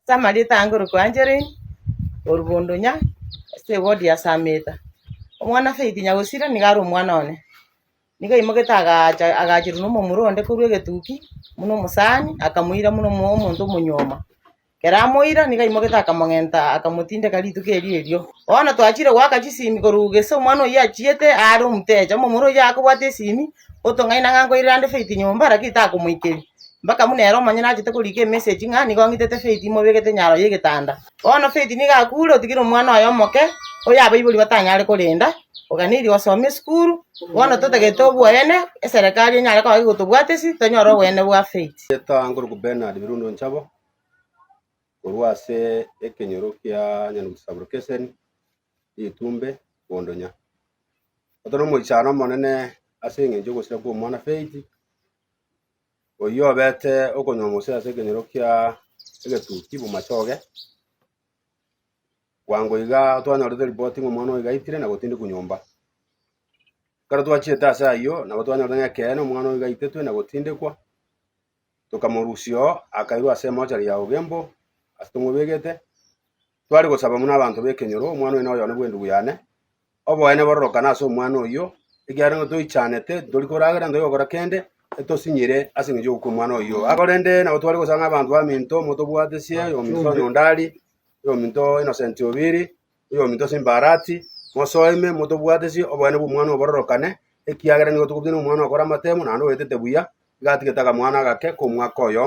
Ase amarieta aa nkorokwa Angeline, korwa Bondonya, ase eward ya Sameta. Omwana Faith Nyagosira nigo are omwana one. Nigo aimogete agacha agacherwa na omomura onde korwa egetuki, buna omosani, akamoira buna omo omonto omonyuoma. Ekero amoira nigo aimogete akamong'enta akamotindeka rituko erio erio. Bono twachire goaka chisimi korwa gese omwana oyio achiete are omotecha, omomura oyio akobwata esimi, otong'aina ng'a nkoirera ande Faith nyomba lakini takomoikeria. Mpaka buna ere omonyene achete korika emessage ng'a nigo ng'itete Faith mobegete nyaro y'egetanda. Bono Faith nigo akure otigire omwana oye omoke, oyo abaibori batanyare korenda, oganeirie gosoma esukuru, bono totagete oboene, eserekari enyare koba egotobwatesi, tonyore oboene bwa Faith. Erieta nkorokwa Bernard Birundo Nchabo, korwa ase ekenyoro kia Nyanugusu Sub-location, Ritumbe, Bondonya. Otore omoichano omonene ase eng'encho y'ogosira kwa omwana Faith, oyio obete okonywa mose ase ekenyoro kia egetuki bomachoge, bwango iga twanyorete ripoti ng'a omwana oyo iga aitire na gotindekwa nyomba. Ekero twachiete ase ayio, nabo twanyorete ng'a ekeene omwana oyo iga aitetwe na gotindekwa, tokamorusia oo akairwa ase emochari ya Ogembo ase tomobegete, tware gosaba buna abanto b'ekenyoro omwana oyo noyone bw'endugu yane, Oboene bororokane ase omwana oyio, ekiagera nigo toichanete, ntori koragera, ntori gokora kende, etosinyire ase engencho y'ogokwa omwana oyio. Korende nabo tware gosaba ng'a abanto baminto motobwatesie, oyominto Onyondari, oyominto Innocent Obiri, oyominto Simba Arati, mosoe ime motobwatesie oboene bw'omwana oyo bororokane, ekiagera nigo tokobua ng'a omwana okore amatemo naende oetete buya, iga atigete akamwana agake k'omwaka oyomo.